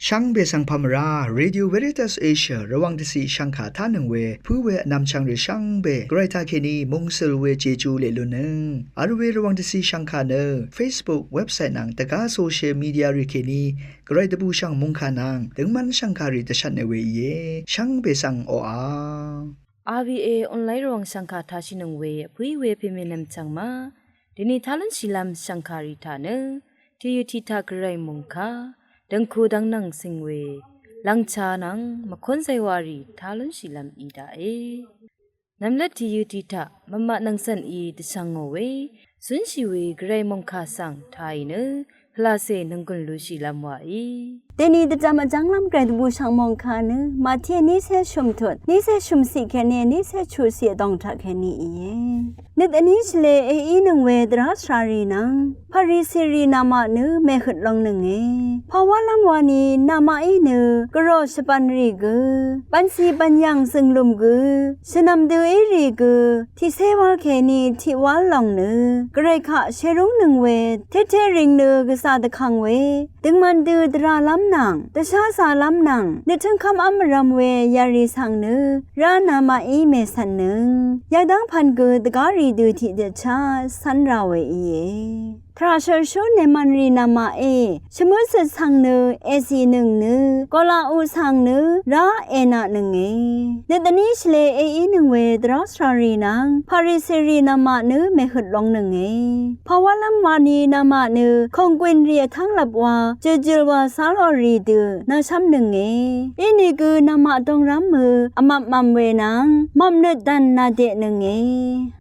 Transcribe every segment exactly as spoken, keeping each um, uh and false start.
Shvngbe svng pamvrá, Radio Veritas Asia Rvwàng dvciq shvngkà tánøng we pǿ we vnvmchvng rì shvngbe Gvray taqkèní mungsøl we Jeju leq lunnøng vl we Rvwàng dvciq shvngkà nø Facebook, website nvng dvgá social media rì kèní Gvray dvbùshv̀ng mòngkà nvng døngmv́n shv̀ngkàrì dvshvtne we íe. Shvngbe svng oqà. R V A online Rvwàng shv̀ngkà tashìnøng we vpǿí we pèmènvm chv̀ng ma. Dèni tá lúnshìlv́m shv̀ngkàrì taq nø, tìyø tiq taq Gvray mòngkà, døngku dv́ng nvng cing we, lv̀ngcha nvng mvkún zaywàrì tá lúnshìlv́m í daqe. Nvmlvt tìyø tiq taq mvmaq nvng cv̀n í dvshvngò we, zúnshì we Gvray mòngkà svng tàì nø, pvlacè nònggùn lushìlv́m wàí. Dèni dvdvm vjv́nglv́m Gvray dvbùshv̀ng mòngkà nø, Màte nícé shø̀mtut, nícé shø̀mciq kèní, nícé chuqciq vdòng taqkèní íe. Nøt vní shvlē èínøng we dvrá svrarì nvng Parisirì namaq nø mèhøt longnønge. Pàwálv́m wani namaqí nø gvroq shvbv̀nrì gø, bv̀nci bv̀nyv̀ng zø̀nglùm gø, shvnv̀m dø írì gø, tiqcé wál kèní tiq wál lòng nø Gvray kaq shèrúngnøng we, teqteq rìng nø gvzà dvkvng we, døngman dø dvralv́m nvng dvsházālv́m nvng nøttǿngkv́m v́m vrv̄m we yarì svng nø rá namaqí mècv̀nnøng yadv́ng pv̀n gø dvgárì dø tiqdø chá cv́n ra we íe. Tvrà shølshú nèmv̀nrì namaqí shvmǿ cøt svng nø èzìnøng nø golaqu svng nø rá ènaqnønge. Nøt vní shvlē èínøng we dvrá svrarì nvng Parisirì namaq nø mèhøt longnønge. Pàwálv́m wani namaq nø kònggwìnrì vtv́nglvp wa jøjøl wa cálò rì dø nvshv́mnønge. Inìgø namaq dōngrv́m mø vmvpmvm we nvng mvpnøt dv̀n nàdeqnønge.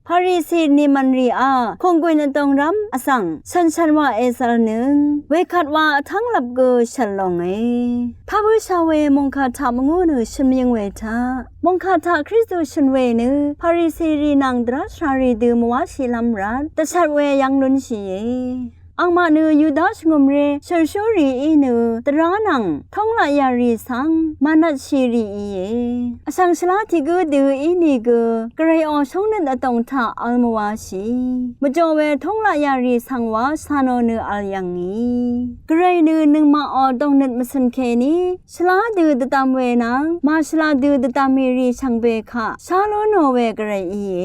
Parisi nìmv̀nrìá kònggwìn vdōngrv́m vsvng shv̀nshv̀n wa èzvlnøng wekvt wa vtv́nglvp gø shv̀l longe. Tá bǿshà we mòngkà taq mvngú nø shø̀n mvyøng we taq, mòngkà taq Kristu shø̀n we nø Parisirì nvng dvrá svrarì dø mvwáshìlv́m rvt dvshvt we yv́ng lúnshìe. Angmaq nø Yuda shvngø̀mré shølshúrìí nø dvrá nvng tónglaq yarì svng mànvtshìrì íe. Vshvng shvlá tiq gǿ dø ínìgø Gvrayò shóngnøt vdòng taq vl mvwáshì. Mvjò we tónglaq yarì svng wa shvtà nò nø vl yv̀ngì. Gvray nø nøngmaqò dòngnøt mvcø̀n kèní shvlá dø dvdvm we nvng màshvla dø dvdvmì rì shvngbe kaq shá lú nò we Gvray íe.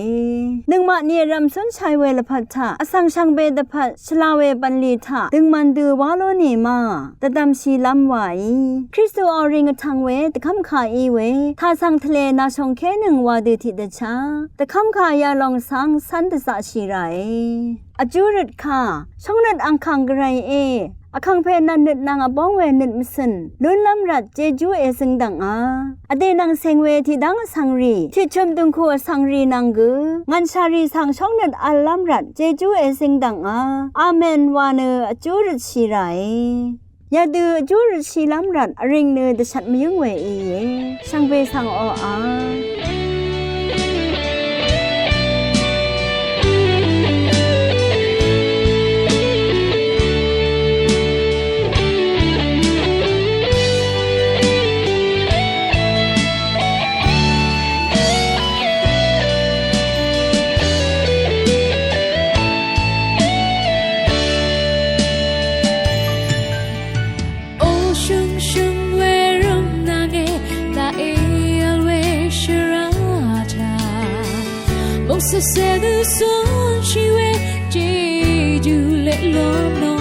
Nøngmaqni vrv̀m cúnshai we lvpat taq vsvng shvngbe dvpvt shvla we bv̀nlì taq døngman dø wá lú nì ma dvdvmshìlv́m wàí. Kristuò rìng vtvng we dvkv́mkà í we taq svng tvlē nàshòngkénøng wa dø tiqdvchá dvkv́mkà yalòng svng cv́n dvzaqshì ràe. Vjú røt kà shóngnøt angkàng Gvrayé Vkàngpè nv̀nnøt nvng vbóng we nøt mvcø̀n lúnlv́m rvt jejú èzøng dv̀ngà. Vdè nvng ceng we tiqdv́ng vsvngrì tiqchø̀m døngku vsvngrì nvng gø ngv̀nshàrì svng shóngnøt v̄llv́m rvt jejú èzøng dv̀ngà. Amen wa nø vjú røtshì ràe. Yadø vjú røtshìlv́m rvt vrìng nø dvshvt mvyǿng we íe. Shvngbe svng oqà. O shø̀ngshø̀ng we rø̀mnvnge, daqí vl we shvrá taq. Mòngsèsè dø cúnshì we jejú leq lónò.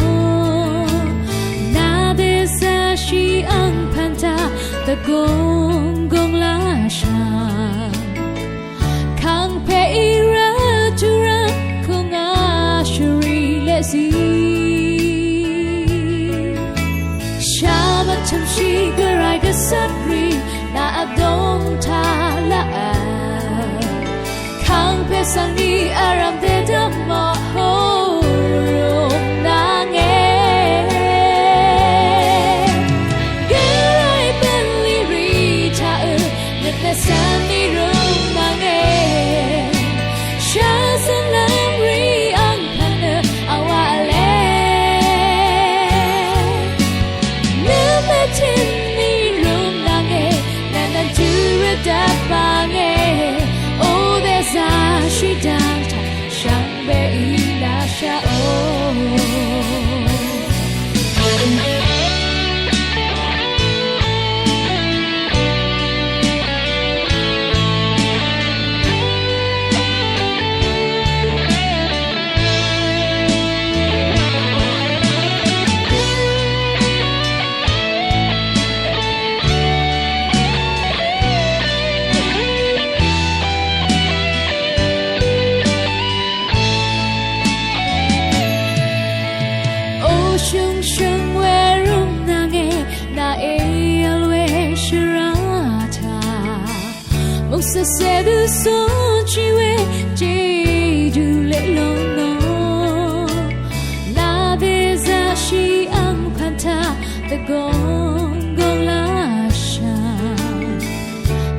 Nà dèzashì angpv̀n taq dvgùng gùng lashà. Kàngpè í rvt tvrvt kùngà shvrì leqzí. Shàmvt chø̀mshì Gvray gvcvt rì nà vdòng taq laq vl. Kàngpè svng ni vrv̀m dèdvmò rùm nvnge. Gvray bv̀nlì rì taq ø nøt mèsvn ni rùm nvnge. Shvzønlv́m rì angpv̀n nø vwà v̄le. Nø mètìn ni rùm nvnge, nvnvn tø̄ rvdvp vnge. O dèzashì dv̀ng taq shvngbe í lashàò. Sónshì we jejú leq lónò, nà dèzaqshì ang pv̀n taq dvgùng gùng laqshà.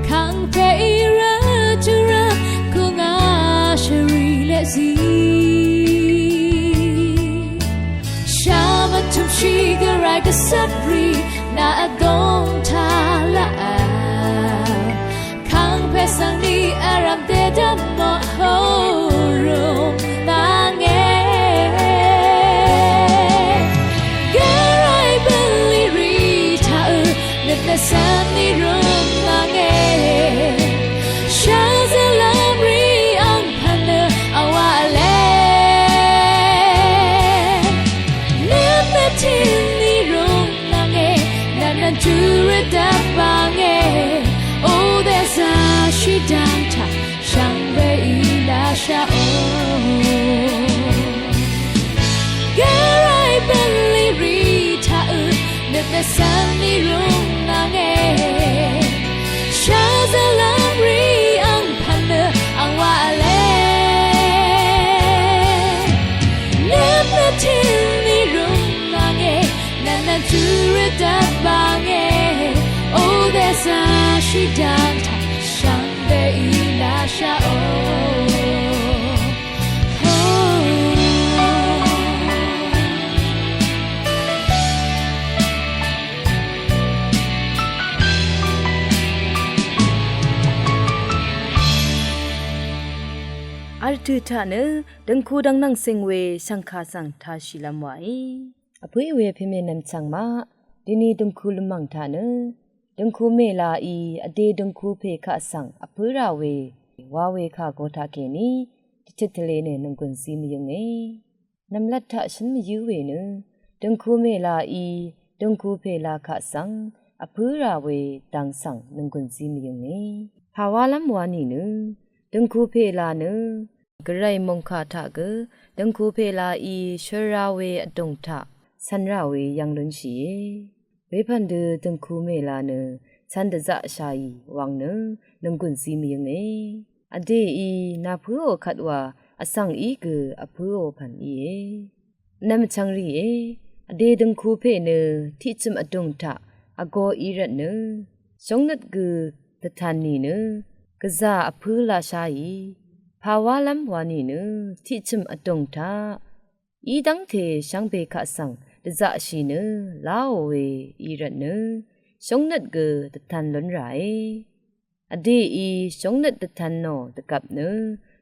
Kàngpè í rvt tvrvt kú ngà shvrì leq zí. Shà mvtø̀mshì Gvray Gvzvt rì nà vdòng taq laq a. Kàngpè svng ni vrv̀m dèdvm mò hó rùng nvng e. Gvray bv̀nlì rì taq ø nøt nø svng ni rùng nvng e. Shvzvlvm rì ang pv̀n nø vwaq vle. Nøt nø tìn ni rùng nvng e, nvng nvng tvrøt dvbvng e, o dèzaqshì dvng taq shvngbe í laqshà o. Gvray bv̀nlì rì taq ø nøt nø svng ni rùng nvng e. Shvzvlvm rì ang pv̀n nø ang waq vle. Nøt nø tìn ni rùng nvng e, nvng nvng tvrøt dvbvng e, o dèzaqshì dvng taq shvngbe í laqshà o. Ho. Vl tø̀ taq nø døngku dvng nvng seng we shv̀ngkà svng tāshìlv́m wàí. Vpǿì we pèmè nv̀mchv̀ng maq, dini døngku lvmv̀ng taq nø døngku mèlāí vdè døngku pè kaq svng vpǿ rà we wa we kà go taqkèní dvtøt tvlē nø nònggùn zí mvyǿnge. Nv̀mlat taq shǿn mvyǿ we nø døngku mèlāí døngku pèlā kaq svng vpǿ rà we dang svng nònggùn zí mvyǿnge. Pàwálv́m wa nìnø døngku pèlā nø Gvray mòngkà taq gø døngku pèlāí shøl ra we vdùng taq cv̄n rà we yv̄ng lúnshìe. Wepv̀n dø døngku mèlā nø cv̄n dvzaqshàì wvng nø nònggùn zí mvyǿnge. Vdèí nàpǿò kvt wa vsvng í gø vpǿò pv̀n íe. Nv̀mchv̀ng rìe, vdè døngku pè nø tiqchø̀m vdùng taq vgō í rvtnø shóngnøt gø dvtan nìnø gvzà vpǿ laqsháì. Pàwálv́m wa nìnø tiqchø̀m vdùng taq í dv́ngte shvngbe kaq svng dvzaqshì nø láò we í rvtnø shóngnøt gø dvtan lún ràe. Vdèí shóngnøt dvtan nò dvgvp nø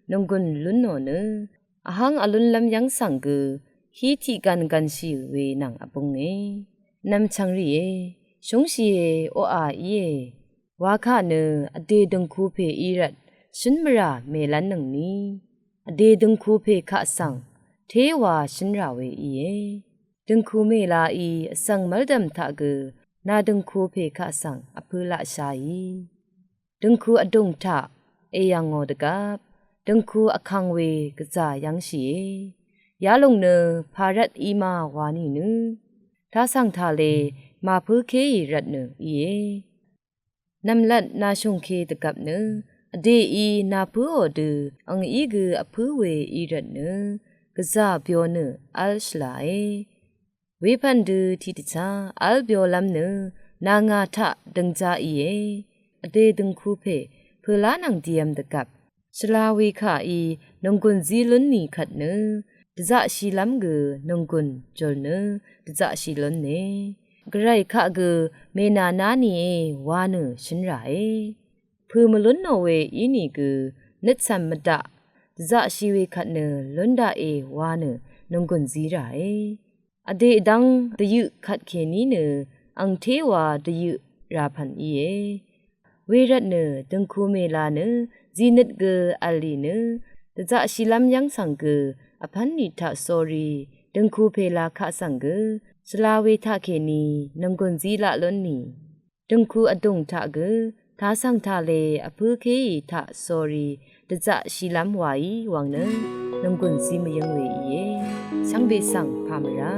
nònggùn lún nò nø vhvng vlúnlv́m yv́ng svng gø hí tiq gan ganshì we nvng vbúnge. Nv̀mchv̀ng rìe, shúngshìe, oqà íe. Wakà nø vdè døngku pè í rvt shǿn mvrà mèlv́nnøngni vdè døngku pè kaq svng té wa shǿn rà we íe. Døngku mèlāí vsvng mv́ldv̀m taq gø nà døngku pè kaq svng vpǿ laqsháì. Døngku vdùng taq èyv̀ngò dvgvp døngku vkvng we gvzà yv́ngshìe. Yalòng nø pàrvt í ma wa nìnø tasv̀ng tale màpǿkéì rvtnø íe. Nv̀mlat nàshùngke dvgvp nø vdèí nàpǿò dø angí gø vpǿ we í rvtnø gvzà byo nø v́l shvlàe. Wepv̀n dø tiqdvchá v́l byolv́m nø nà ngà taq døngja íe. Vdè døngku pè pø̀lá nvng dìvm dvgvp shvla we kàí nònggùn zí lún nì kvt nø dvzaqshìlv́m gø nònggùn jùl nø dvzaqshì lúne. Gvray kaq gø mènàná nìe wa nø shǿn ràe. Pø̀ mvlún nò we ínìgø nøtcv̀m mvdaq dvzaqshì we kvt nø lún daqe wa nø nònggùn zí ràe. Vdè vdv́ng dvyøq kvtkèní nø angté wa dvyøq rà pv̀n íe. Wervtnø døngku mèlā nø zìnøt gø v̀l lì nø dvzaqshìlv́m yv́ng svng gø vpv́n nì taqsórí døngku pèlā kaq svng gø shvla we taqkèní nònggùn zí laq lún nì. Døngku vdùng taq gø tasv̀ng tale vpǿkéì taqsórí dvzaqshìlv́m wàí wvng nø nònggùn zí mvyǿng we íe. Shvngbe svng pà mvrá.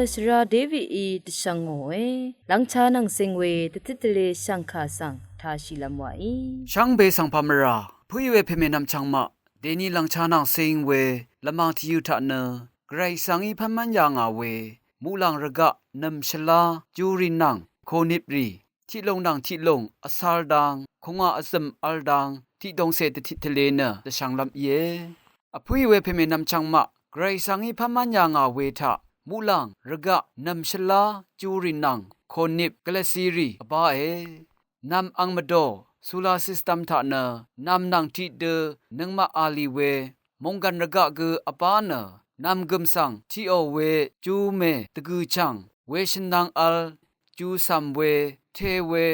Shvra Davidí dvshvng ngòe, lvngcha nvng cing we dvtit dvle shv̀ngkà svng tāshìlv́m wàí. Shvngbe svng pà mvrà, pø̀í we pèmè nvmchvng maq, dèni lvngcha nvng cing we lvmàng tvyø̄ taq nø, Gvray Gvsvngí pv́n mv́n yà ngà we, muqlàng rvgaq, nv̀m shvlá, jurì nvng, kònip rì, tiqlùng nvng tiqlùng, vcāl dang, kùngà vzø̀m v̄l dang, tiqdòngcè dvtit tvle nø, dvshvnglv́m íe. Vpø̀í we pèmè nvmchvng maq, Gvray Gvsvngí pv́n mv́n yà ngà we taq, muqlàng, rvgaq, nv̀m shvlá, jurì nvng, kònip, gvlvcirì, vbáe. Nv̀m ang mvdò, solar system taq nø, nv̀m nvng tiqdø, nøngmaq a lì we, mònggv̀n rvgaq gø vbá nø, nv̀m gø̀m svng, tiqò we, ju mè, dvgø̀chv̀ng, weshø̀n nvng v̄l, ju cv̀m we, te we,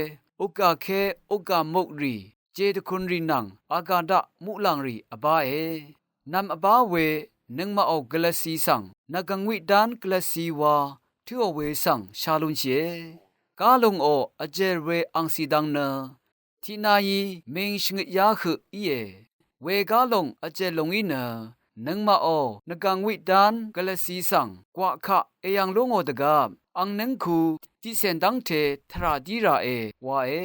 ukgà ké, ukgà mukrì, jedvkunrì nvng, agà daq, muqlàngrì, vbáe. Nv̀m vbá we, nøngmaqò gvlvci svng, nvgv̀ng wiq dán gvlvci wa, tǿò we svng, shá lúnshìe. Gálungò, vjèl we angcì dang nø, tiqnayi ming shvngøt yá høq íe. Wegálung vjèl lúngí nø, nøngmaqò, nvgv̀ng wiq dán gvlvci svng, gwaq kaq, èyv̀ng lú ngò dvgvp, ang nǿngku, tiqcèn dv́ngte, tvrà dí ràe, wàe.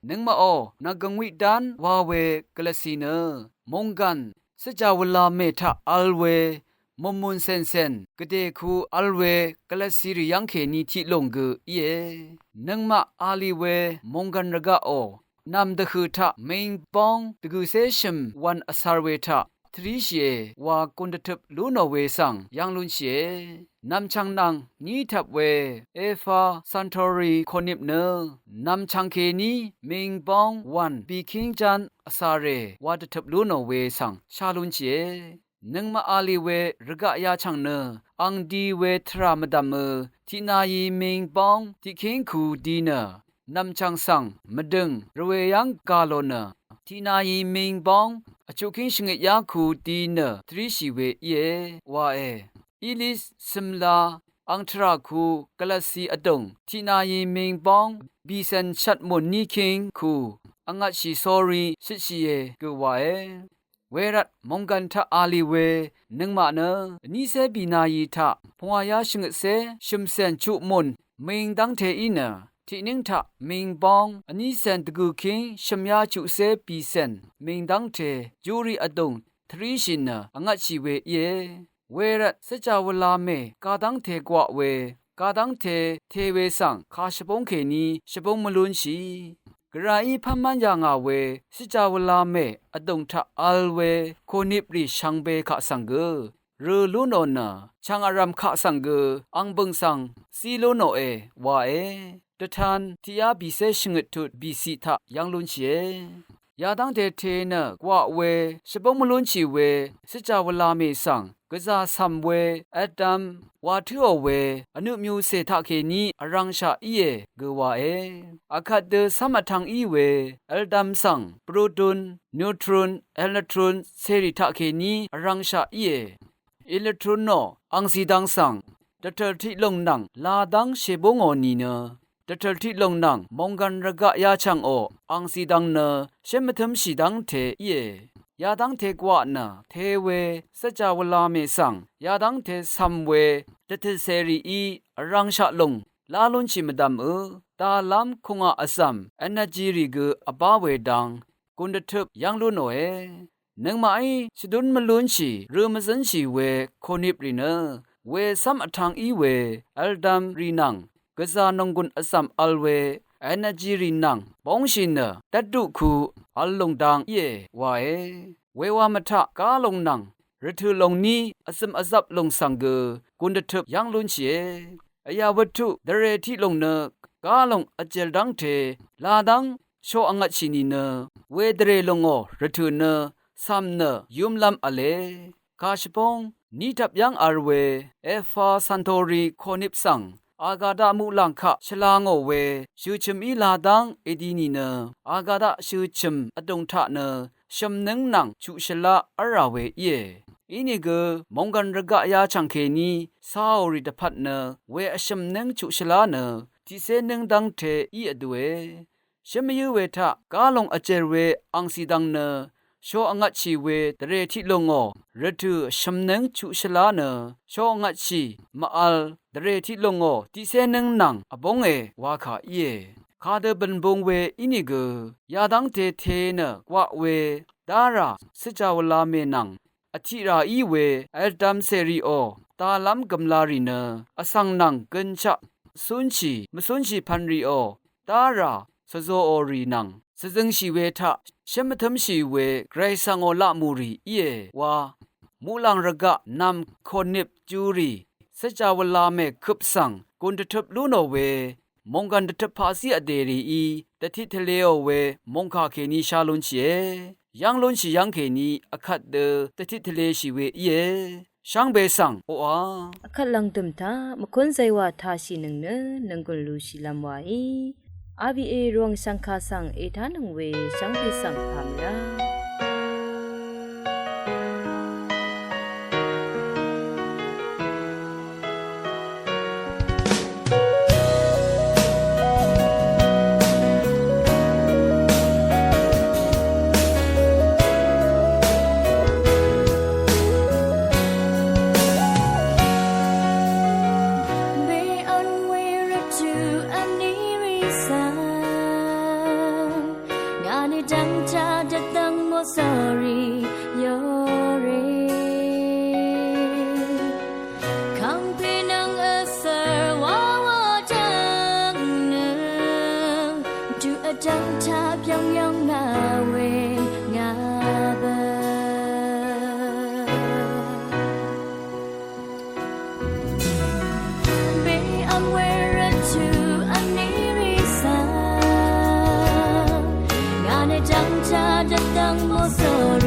Nøngmaqò, nvgv̀ng wiq dán, wa we, gvlvci nø, mònggv̀n, svjà wvla mè taq v̄l we, mùnmùn cèncèn, gvdèku v̄l we, gvlvcirì yv́ngkèní tiqlùng gø íe. Nøngmaq a lì we, mònggv̀n rvgaqò, nv̀m dvhø̀ taq, ming bóng, dvgø̀cé shø̀m, wv̄n vcār we taq, tvríshìe, wa gùn dvtøp lú nò we svng, yv́ng lúnshìe. Nv̀mchv̀ng nvng, ní tvp we, Efa Santori Konip nø, nv̀mchv̀ng kèní, ming bóng, wv̀n, bìkíng ján, vcārè, wa dvtøp lú nò we svng, shá lúnshìe. Nøngmaq a lì we rvgaq yachv̀ng nø, ang di we tvrà mvdv̀mø, tiqnayi ming bóng, tiqkíng ku di nø, nv̀mchv̀ng svng, mvdø̀ng, rvwè yv́ng gà lò nø, tiqnayi ming bóng, vchuqkíng shvngøt yá ku di nø, tvríshì we íe, wàe. Ilis cø̀mla, ang tvrà ku, gvlvci vdùng, tiqnayi ming bóng, bìcèn shvt mùn níkíng ku, vngvtshì sórí, shøtshìe, gø wàe. Wervt mònggv̀n taq a lì we, nøngmaq nø, vnícé bìnayi taq, pungwàyá shvngøtcé, shø̀mcèn chuq mùn, ming dv́ngte í nø, tiqnǿng taq, ming bóng, vnícèn dvgø̀kíng, shø̀myá chuqcé bìcèn, ming dv́ngte, júrì vdùng, tvríshì nø, vngvtshì we íe. Wervt svjà wvla mè, gadv́ngte gwaq we, gadv́ngte, te we svng, kà shvbóng kèní, shvbóng mvlúnshì. Gvrayí pv́n mv́n yà ngà we, svjà wvla mè, vdùng taq v̄l we, kòniprì shvngbe kaq svng gø, rø lú nò nø, chv̀ng vrv̀m kaq svng gø, ang bø̀ng svng, zí lú nòe, wàe. Dvtan, tiqyá bìcé shvngøt tut, bìciq taq, yv́ng lúnshìe. Yadv́ngte te nø, gwaq we, shvbóng mvlúnshì we, svjà wvla mè svng, gvzà cv̀m we, vdvm, wa tǿò we, vnø myucè taqkèní, vrv̄ngshaq íe, gø wàe. Akvt dø cv́m vtv̄ng í we, vldvm svng, proton, neutron, electron, cèrì taqkèní, vrv̄ngshaq íe. Electron nò, angcì dang svng, dvtø̀l tiqlùng nvng, ladv́ng shèbóngò nìnø, dvtø̀l tiqlùng nvng, mònggv̀n rvgaq yachv̀ngò, angcì dang nø, shǿn mvtǿmshì dv́ngte íe. Yadv́ngte gwaq nø, te we, svjà wvla mè svng, yadv́ngte cv̀m we, dvtø̀l cèrìí, vrv̄ngshaq lùng, lá lúnshì mvdv̀mø, dalv́m kùngà vzv̀m, energy rì gø vbá we dang, gùn dvtøp yv́ng lú nòe. Nøngmaqí shvdún mvlúnshì, rø mvzǿnshì we, kòniprì nø, we cv́m vtv̄ng í we, vldvm rì nvng, gvzà nònggùn vzv̀m vl we, energy rì nvng, bóngshì nø, dvtduq ku, vl lùng dang íe, wàe. Wewa mvtaq, gálung nvng, rvtø̀ lùng ní, vzø̀m vzvp lùng svng gø, gùn dvtøp yv́ng lúnshìe. Vyà wuttuq dvrè tiqlùng nø gálung vjèl dv́ngte ladv́ng sho vngvtshì nìnø wedvrè lùngò rvtø̀ nø cv̀m nø yúmlv́m v̄le. Kàshvbóng ní dvp yv́ng v̄l we Efa Santori Konip svng agada muqlàng kaq shvla ngò we shø̀chø̀m í ladv́ng èdi nìnø agada shø̀chø̀m vdùng taq nø shø̀mnǿng nvng chuq shvlá v́lrà we íe. Inìgø mònggv̀n rvgaq yachv̀ng kèní cáòrì dvpvt nø we vshø̀mnǿng chuq shvlá nø tiqcé nǿng dv́ngte í vdue. Shǿn mvyǿ we taq gálung vjèl we angcì dvng nø sho vngvtshì we dvrè tiqlùngò rvtø̀ vshø̀mnǿng chuq shvlá nø sho vngvtshì mvvl dvrè tiq lùngò tiqcé nǿng nvng vbónge wa kà íe. Kadø bø̀n bung we ínìgø yadv́ngte te nø gwaq we dárà svjawvla mè nvng vtiqrà í we vldvm cèrìò dalv́m gø̀mlarì nø vsvng nvng gønshaq cúnshì mvcúnshì pv̀nrìò dárà svzoòrì nvng svzøngshì we taq shǿn mvtǿmshì we gvray svngò laqmùrì íe wa muqlàng rvgaq nv̀m kònip jurì svjawvla mèkøp svng gùn dvtøp lú nò we mònggàn dvtøp paqzí vdè rìí dvtiq tvleò we mòngkà kèní shá lúnshìe. Yv́ng lúnshì yv́ng kèní vkvt dø dvtiq tvleshì we íe. Shvngbe svng oqà vkvt lv̀ngdø̀m taq mvkún zaywà tashìnøng nø nònggùn lushìlv́m waí. R V A Rvwàng shv̀ngkà svng ètánøng we shvngbe svng pàmìlá. Be on we rvtø̀ vní rì svng ngà nø dv́ngtaq dvdv́ng mòsòrì yòrì. Kàngpè nvng vsv̀r wawa dv́ng nø dø vdv́ngtaq byv́ng yv́ng ngà we ngà bø. Be vm we rvtø̀ vní rì svng ngà nø dv́ngtaq dvdv́ng mòsòrì